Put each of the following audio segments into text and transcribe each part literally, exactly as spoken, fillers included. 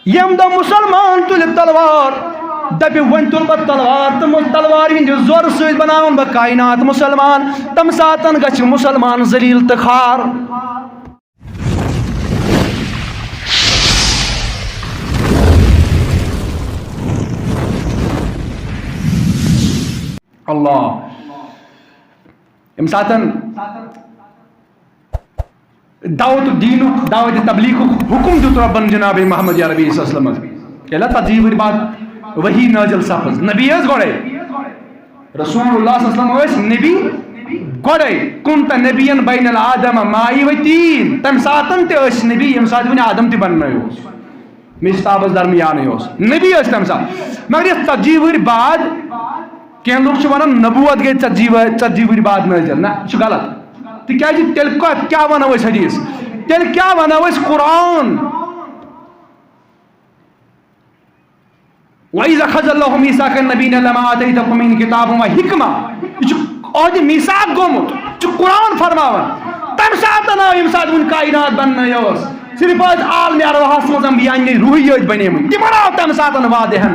ییٚمہِ دۄہ مُسلمان تُلہِ تلوار، دَپہِ، "وۄنۍ تُلہٕ بہٕ تلوار تہٕ مُ-، تلوارِ ہِنٛدِ زورٕ سۭتۍ بناوَن بہٕ کاینات مُسلمان"، تَمہِ ساتَن گژھِ مُسلمان ذلیل تہٕ خوار۔ اللہ۔ ییٚمہِ ساتَن دعوت دیٖنُک، دعوت تبلیغُک حُکم دیُت رۄبَن جناب محمد عربی صلی اللہ علیہ وسلمَس۔ ییٚلہِ ژتجی ؤہٕرۍ بعد وحی نٲزِل سپٕز، نبی ٲسۍ گۄڈَے۔ رسول اللہ صلی اللہ علیہ وسلم ٲسۍ نبی گۄڈَے۔ "کنت نبیًا بین الآدم مائی و طین"۔ تَمہِ ساتَن تہِ ٲسۍ نبی، ییٚمہِ ساتہٕ وٕنہِ آدم تہِ بَننَے اوس۔ مےٚ چھِ تابس درمیانٕے اوس۔ نبی ٲسۍ تَمہِ ساتہٕ۔ مگر یَتھ ژتجی ؤہٕرۍ بعد، کینٛہہ لُکھ چھِ وَنان نبوت گٔے ژتجی ؤ-، ژتجی ؤہٕرۍ بعد نٲزِل۔ نہ، یہِ چھُ غلط۔ تِکیٛازِ تیٚلہِ کَتھ، کیٛاہ وَنو أسۍ حدیث؟ تیٚلہِ کیٛاہ وَنو أسۍ قرآن؟ "وَإِذْ أَخَذَ اللَّهُ مِيثَاقَ النَّبِيِّينَ لَمَا آتَيْتُكُم مِّن كِتَابٍ وَحِكْمَةٍ"۔ یہِ چھُ عہدِ میثاق گوٚمُت، یہِ چھُ قرآن فرماوان۔ تَمہِ ساتہٕ آو، ییٚمہِ ساتہٕ وُنہِ کائنات بننَے ٲس، صرف ٲسۍ عالمِ ارواحس منٛز انبیاء یعنی روحی یٲتۍ بنے مٕتۍ۔ تِمن آو تَمہِ ساتہٕ واضحن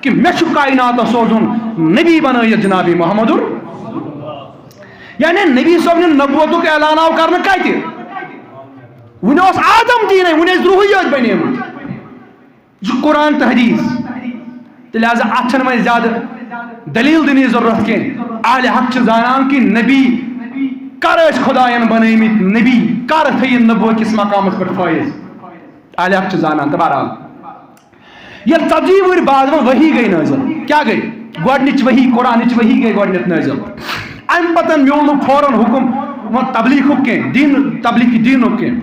کہِ مےٚ چھُ کائناتس سوزُن، نبی بنٲیِتھ جناب محمدُر۔ یعنی نبی صٲبنہِ نبوتُک اعلان آو کرنہٕ کتہِ؟ وُنہِ اوس آدم دیٖنٕے، وُنہِ ٲسۍ روحی یٲتۍ بنے مٕتۍ۔ یہِ چھُ قرآن تہٕ حدیث۔ تہٕ لہذا اتھ چھنہٕ وۄنۍ زیادٕ دلیل دِنٕچ ضروٗرت کینٛہہ۔ اہل حق چھِ زانان کہِ نبی کر ٲسۍ خدایَن بنٲومٕتۍ، نبی کر تھٲیِن نبوت کِس مقامس پٮ۪ٹھ فٲیض۔ اہل حق چھِ زانان۔ تہٕ بہرحال، ییٚلہِ ژتجی ؤہٕرۍ بعد وۄنۍ وحی گٔے نٲزِل، کیٛاہ گٔے؟ گۄڈٕنِچ وحی، قرآنٕچ وحی گٔے گۄڈٕنٮ۪تھ نٲزِل۔ اَمہِ پتہٕ میوٗل نہٕ فوراً حُکم وۄنۍ تبلیغُک کینٛہہ، دیٖن، تبلیغ دینُک کینٛہہ۔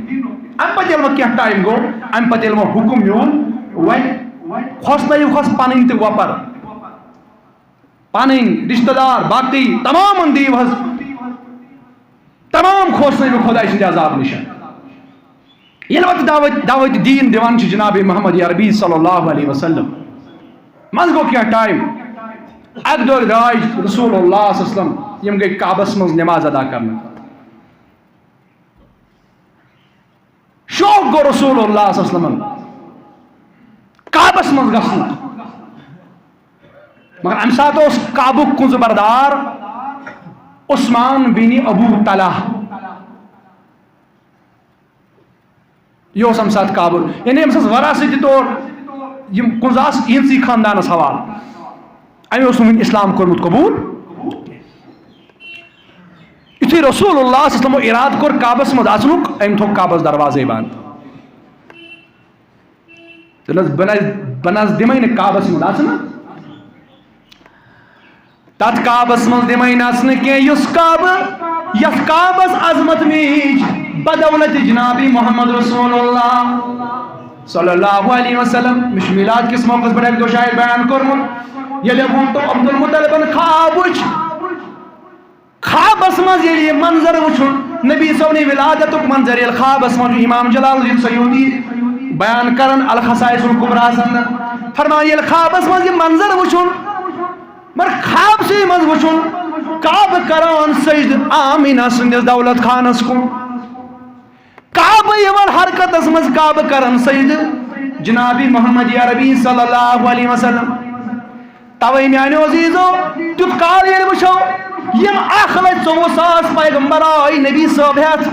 اَمہِ پتہٕ ییٚلہِ وۄنۍ کینٛہہ ٹایم گوٚو، اَمہِ پتہٕ ییٚلہِ وۄنۍ حُکم میوٗل، وۄنۍ کھوژنٲیِو حظ پنٕنۍ تہِ وۄپر، پنٕنۍ رشتہٕ دار، باقٕے تمامن دِیِو حظ، تمام کھوژنٲیِو خۄداے سٕنٛدِ عذاب نِش۔ ییٚلہِ وقت دعوت، دعوت دیٖن دِوان چھِ جناب محمد عربی صلی اللہ علیہ وسلم، منٛزٕ گوٚو کینٛہہ ٹایم، اَکہِ دۄہ درٛاے رسول اللہ صلی اللہ علیہ وسلم، یِم گٔے کعبس منٛز نماز ادا کرنہٕ۔ شوق گوٚو رسول اللہ صلی اللہ علیہ وسلمن کعبس منٛز گژھنُک، مگر اَمہِ ساتہٕ اوس کعبُک کُنٛزٕ بردار عثمان بن ابو طلحہ۔ یہِ اوس اَمہِ ساتہٕ کعبہٕ، یعنی أمِس ٲس وراثتی طور یِم کُنٛزٕ آسہٕ یِہِنٛدسٕے خاندانَس حوالہٕ۔ أمۍ اوس نہٕ وُنہِ اِسلام کوٚرمُت قبوٗل۔ یُتھُے رسول اللہ صلی اللہ علیہ وسلمو اِرادٕ کوٚر کعبَس منٛز اَژنُک، أمۍ تھوٚو کعبَس دروازَے بنٛد۔ تیٚلہِ حظ بہٕ نہ، بہٕ نہ حظ دِمَے نہٕ کعبَس منٛز اَژنہٕ۔ تتھ کعبس منٛز دِمے نژنہٕ کینٛہہ، یُس کعبہٕ، یتھ کعبس عظمت میٖج بدولت جناب محمد رسول اللہ صلی اللہ علیہ وسلم۔ مےٚ چھُ میلاد کِس موقعس پٮ۪ٹھ اکہِ دۄہ شاید بیان کوٚرمُت، ییٚلہِ ووٚن تہٕ عبدالمطلبن خواب وٕچھ۔ خوابس منٛز ییٚلہِ یہِ منظر وٕچھُن، نبی صٲبنہِ ولادتُک منظر ییٚلہِ خوابس منٛز وٕچھ، امام جلال الدین سیوطی بیان کران الخصائص الکبریٰ ہس اندر، فرمان ییٚلہِ خوابس منٛز یہِ منظر وٕچھُن، مگر خوابسٕے منٛز وٕچھُن کعبہٕ کران سجدٕ آمینہ سٕنٛدِس دولت خانس کُن۔ کعبہٕ یِوان حرکتس منٛز، کعبہٕ کران سجدٕ جناب محمد عربی صلی اللہ علیہ وسلم۔ توے میانیو عزیزو، تیُتھ کال ییٚلہِ وٕچھو، یِم اکھ لچھ ژوٚوُہ ساس پیغمبر آے نبی صٲب ہٮ۪تھ،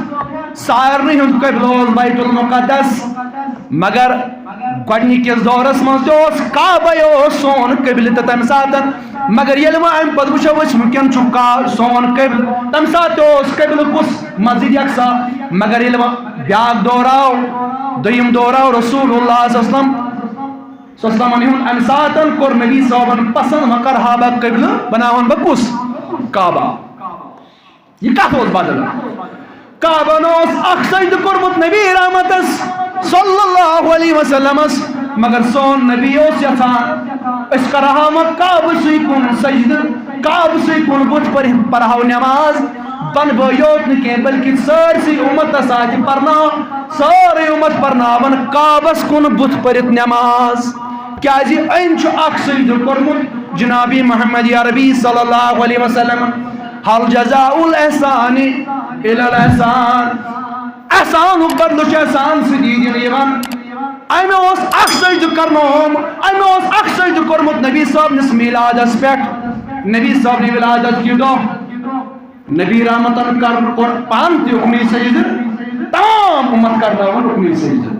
سارنٕے ہُنٛد قبلہٕ اوس بیت المقدس، مگر گۄڈٕنِکِس دورس منٛز تہِ اوس کعبے اوس سون قبلہٕ تہٕ تمہِ ساتہٕ، مگر ییٚلہِ وۄنۍ امہِ پتہٕ وٕچھو أسۍ وٕنکیٚن چھُ کا-، سون قبلہٕ، تمہِ ساتہٕ تہِ اوس قبلہٕ کُس؟ مسجد اقصی۔ مگر ییٚلہِ وۄنۍ بیاکھ دور آو، دوٚیِم دور آو رسول اللہ صلی اللہ علیہ وسلم، صلی اللہ علیہ وسلمن ہُنٛد، امہِ ساتن کوٚر نبی صٲبن پسند وۄنۍ کرہا بہٕ قبلہٕ، بناوان بہٕ کُس؟ کعبہ۔ یہِ کتھ اوس بدلان؟ کعبن اوس اکھ سجدٕ کوٚرمُت نبی رحمتس صلی اللہ علیہ وسلمس، مگر سون نبی اوس یژھان أسۍ کرہاو وۄنۍ کعبہٕ سٕے کُن سجدٕ، کعبہٕ سٕے کُن بُتھ پٔرِتھ پرہاو نماز، پنہٕ بٲے یوت نہٕ کینٛہہ بلکہِ سٲرسٕے اُمتس آتہِ پرناو، سٲرٕے اُمت پرناون کعبس کُن بُتھ پٔرِتھ نماز۔ کیازِ أمۍ چھُ اکھ سجدٕ کوٚرمُت جنابی محمد عربی صلی اللہ علیہ وسلم۔ حل جزاء الاحسان الا الاحسان۔ احسانُک بدلہٕ چھُ احسان سۭتی دِنہٕ یِوان۔ أمۍ اوس اکھ سجدٕ کرنووُم، أمۍ اوس اکھ سجدٕ کوٚرمُت نبی صٲبنِس میلادس پٮ۪ٹھ۔ نبی صٲبنہِ ولادت کہِ دۄہ نبی رحمتن کر کوٚر پانہٕ تہِ اُکنُے سجدٕ، تمام اُمت کرنٲوُن اُکنُے سجدٕ۔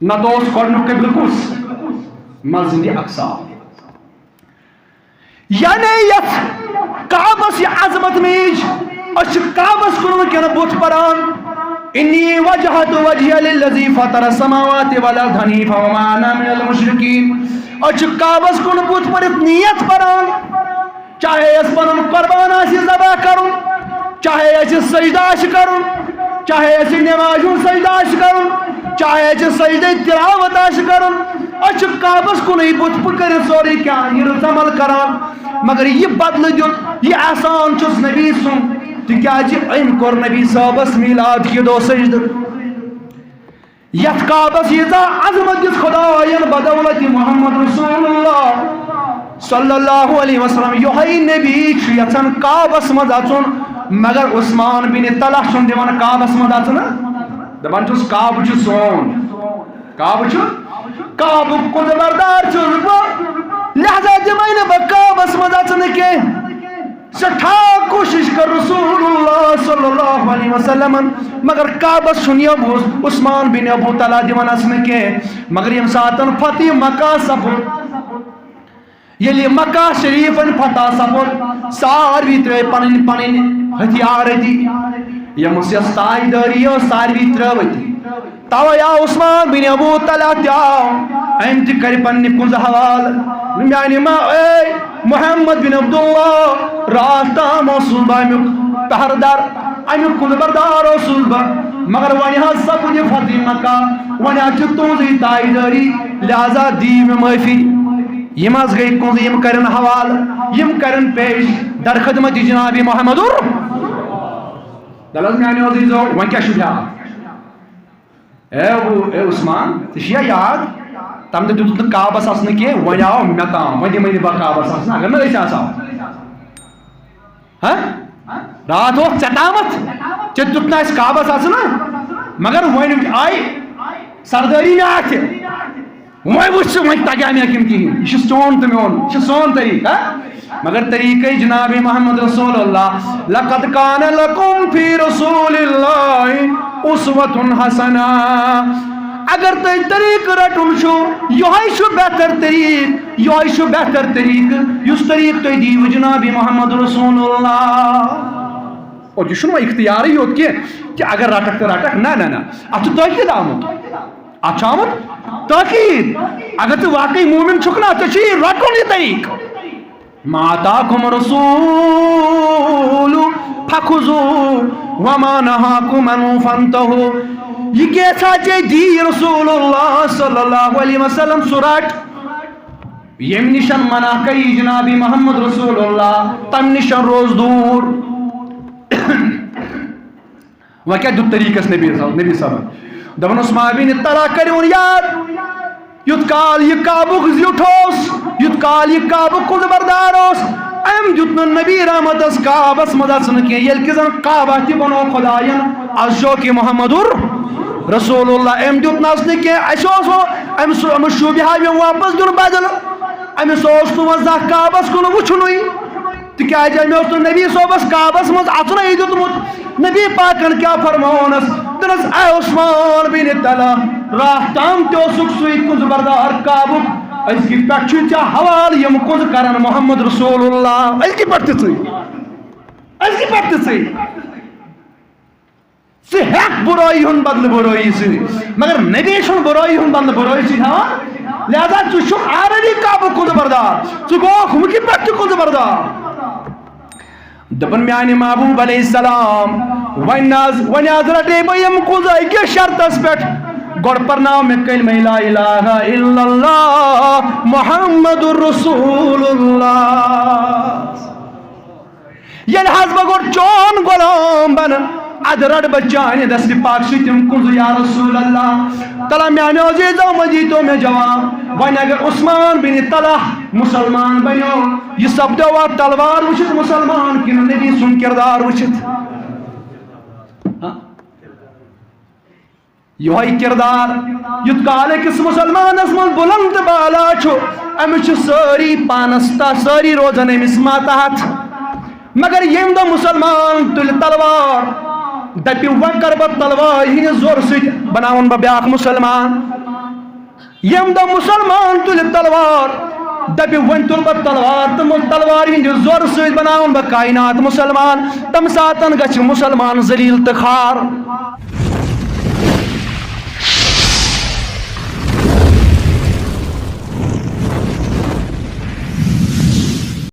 نتہٕ اوس گۄڈٕنیُک قبلہٕ کُس؟ مسجد اقصی۔ یعنی یتھ کعبس یہِ عظمت میج، أسۍ چھِ کعبس کُن وٕنکیٚن بُتھ پران۔ انی وجہت وجہی للذی فطر السماوات والارض حنیفا وما انا من المشرکین۔ أسۍ چھِ کعبس کُن بُتھ پٔرِتھ نیت پران، چاہے اَسہِ پنُن قربان آسہِ ذبح کرُن، چاہے اَسہِ سجدٕ آسہِ کرُن، چاہے اَسہِ نمازِ ہُنٛد سجدٕ آسہِ کرُن، چاہے اَسہِ سجدٕ تلاوت آسہِ کرُن، أسۍ چھِ کعبس کُنُے بُتھ پٔرِتھ سورُے کینٛہہ یہِ رٕژ عمل کران۔ مگر یہِ بدلہٕ دیُت، یہِ احسان چھُس نبی سُنٛد، تِکیازِ أمۍ کوٚر نبی صٲبس میلاد کہِ دۄہ سجدٕ۔ یتھ کعبس ییٖژاہ عظمت دِژ خداین بدولت محمد رسول اللہ صلی اللہ علیہ وسلم، یۄہے نبی چھُ یژھان کعبس منٛز اژُن، مگر عثمان بن طلحہ چھُنہٕ دِوان کعبس منٛز اژنہٕ۔ دپان چھُس، کعبہٕ چھُ سون، کعبہٕ چھُ، کعبُک کُنٛزٕ بردار چھُس بہٕ، لہذا دِمے نہٕ بہٕ کعبس منٛز اژنہٕ کینٛہہ۔ سٮ۪ٹھاہ کوٗشِش کٔر رسول اللہ صلی اللہ علیہ وسلمن، مگر کعبس چھُنہٕ یہِ ابو عثمان بن ابو طلحہ دِوان اژنہٕ کینٛہہ۔ مگر ییٚمہِ ساتن فتح مکہ سپُد، ییٚلہِ مکہ شریفن فتح سپُد، ساروی ترٲے پنٕنۍ پنٕنۍ ہتھیار أتی، ییٚمِس یۄس تاجدٲری ٲس، ساروی ترٲو أتی۔ توے آو عثمان بن ابو طلحہ تہِ آو، أمۍ تہِ کرِ پننہِ کُنزٕ حوالہٕ۔ میانہِ ما اے محمد بن عبداللہ، راتھ تام اوسُس بہٕ امیُک پہردار، امیُک کُنزٕ بردار اوسُس بہٕ، مگر وۄنۍ حظ سپُد یہِ فتح مکہ، وۄنۍ حظ چھِ تُہنزٕے تاجدٲری، لہذا دِیِو مےٚ معٲفی۔ یِم حظ گٔے کُنزٕ، یِم کرن حوالہٕ، یِم کرن پیش در خدمت جناب محمد۔ دل حظ میانیو عزیزو، وۄنۍ کیٛاہ چھُ بیٛاکھ؟ اے ابو، اے عثمان، ژےٚ چھُیا یاد؟ تَمہِ دۄہ دیُتُتھ نہٕ کعبس اَژنہٕ کینٛہہ، وۄنۍ آو مےٚ تام، وۄنۍ دِمَے نہٕ بہٕ کعبس اَژنہٕ، اگر نہٕ أسۍ آسہٕ ہاو۔ ہہ؟ راتھ اوس ژےٚ تامَتھ، ژےٚ دیُت نہٕ اَسہِ کعبس اَژنہٕ، مگر وۄنۍ آیہِ سردٲری مےٚ اَتھِ۔ وۄنۍ وٕچھ ژٕ، وۄنۍ تَگیٛا مےٚ کِنہٕ کِہیٖنۍ؟ یہِ چھُ چون تہٕ میون، یہِ چھُ سون طریٖقہٕ، ہہ؟ مگر طریٖقَے جناب محمد رسول اللہ، لقد کان لکم فی رسول اللہ اسوۃ حسنہ۔ اگر تۄہہِ طریٖقہٕ رَٹُن چھُ، یِہوٚے چھُ بہتر طریٖقہٕ، یِہوٚے چھُ بہتر طریٖقہٕ، یُس طریٖقہٕ تُہۍ دِیِو جناب محمد رسول اللہ۔ اور یہِ چھُنہٕ وۄنۍ اختیارٕے یوت کینٛہہ کہِ اگر رَٹَکھ تہٕ رَٹَکھ، نہ، نہ، نہ، اَتھ چھُ تٲکیٖد آمُت۔ اَتھ چھُ آمُت تٲکیٖد۔ اگر ژٕ واقعی مومن چھُکھ نا، ژےٚ چھُے رَٹُن یہِ طریٖقہٕ۔ ما آتاکم رسول فخذوہ وما نہاکم عنہ فانتہوا۔ یہِ کینٛژھا ژےٚ دی رسول اللہ صلی اللہ علیہ وسلم، سُہ رَٹ۔ ییٚمہِ نِشن منع کری جناب محمد رسول اللہ، تَمہِ نِشن روز دوٗر۔ وۄنۍ کیٛاہ دیُت طریٖقس نبی صٲب-، نبی صٲبن؟ دوٚپُن، عثمان بن طلحہ کٔرِوُن یاد، یُتھ کال یہِ کعبُک زیُٹھ اوس، یُتھ کال یہِ کعبُک کُنزٕ بردار اوس، أمۍ دیُت نہٕ نبی رحمتس کعبس منٛز اژنہٕ کینٛہہ، ییٚلہِ کہِ زن کعبہ تہِ بنوو خداین از شوقِ محمد رسول اللہ۔ أمۍ دیُت نہٕ اژنہٕ کینٛہہ، اَسہِ اوس ہُہ، أمِس، أمِس شوٗبہِ ہا یِم واپس دیُن بدل، أمِس اوس نہٕ وۄنۍ زانٛہہ کعبس کُن وٕچھنُے۔ تِکیٛازِ أمۍ اوس نہٕ نبی صٲبس کعبس منٛز اژنُے دیُتمُت۔ نبی پاکن کیٛاہ فرموونس؟ دوٚپنس، اے عثمان بن طلحہ، راتھ تام تہِ اوسُکھ سُے کُنزٕ بردار کعبُک، أزکہِ پٮ۪ٹھ چھُے ژےٚ حوالہٕ یِم کُنزٕ کرن محمد رسول اللہ۔ أزکہِ پٮ۪ٹھ تہِ ژٕے، أزکہِ پٮ۪ٹھ تہِ ژٕے۔ ژٕ ہیٚکھ بُرٲیی ہُنٛد بدلہٕ بُرٲیی سۭتۍ، مگر نبی چھُنہٕ بُرٲیی ہُنٛد بدلہٕ بُرٲیی سۭتۍ ہاوان۔ لہذا ژٕ چھُکھ already کعبُک کُنزٕ بردار، ژٕ گوکھ وٕنکہِ پٮ۪ٹھ تہِ کُنزٕ بردار۔ دوٚپُن، میانہِ محبوب علیہ السلام، وۄنۍ نہ حظ، وۄنۍ حظ رٹے بہٕ یِم کُنزٕ أکِس شرطس پٮ۪ٹھ، گۄڈٕ پرناو مےٚ کلمہ لا الہ الا اللہ محمد رسول اللہ۔ ییٚلہِ حظ بہٕ گۄڈٕ چون غلام بنہٕ، ادٕ رٹہٕ بہٕ چانہِ دستِ پاک سۭتۍ تِم کُنزٕ یا رسول اللہ۔ تلا میانیو عزیزو، مہ دیٖتو مےٚ جواب۔ وۄنۍ اگر عثمان بن طلحہ مسلمان بنیو، یہِ سپدیوا تلوار وٕچھِتھ مسلمان کِنہٕ نبی سُنٛد کردار وٕچھِتھ؟ ہاں؟ یِہوٚے کِردار، یُتھ کال أکِس مُسلمانَس منٛز بُلند تہٕ بالا چھُ، أمِس چھِ سٲری پانَس تہ-، سٲری روزان أمِس ماتحت۔ مگر ییٚمہِ دۄہ مُسلمان تُلہِ تلوار، دَپہِ، "وۄنۍ کَرٕ بہٕ تلوارِ ہِنٛدِ زورٕ سۭتۍ، بَناوَن بہٕ بیٛاکھ مُسلمان۔" ییٚمہِ دۄہ مُسلمان تُلہِ تلوار، دَپہِ، "وۄنۍ تُلہٕ بہٕ تلوار تہٕ مُ-، تلوارِ ہِنٛدِ زورٕ سۭتۍ بَناوَن بہٕ کائنات مُسلمان۔" تَمہِ ساتَن گژھِ مُسلمان ذلیل تہٕ خوار۔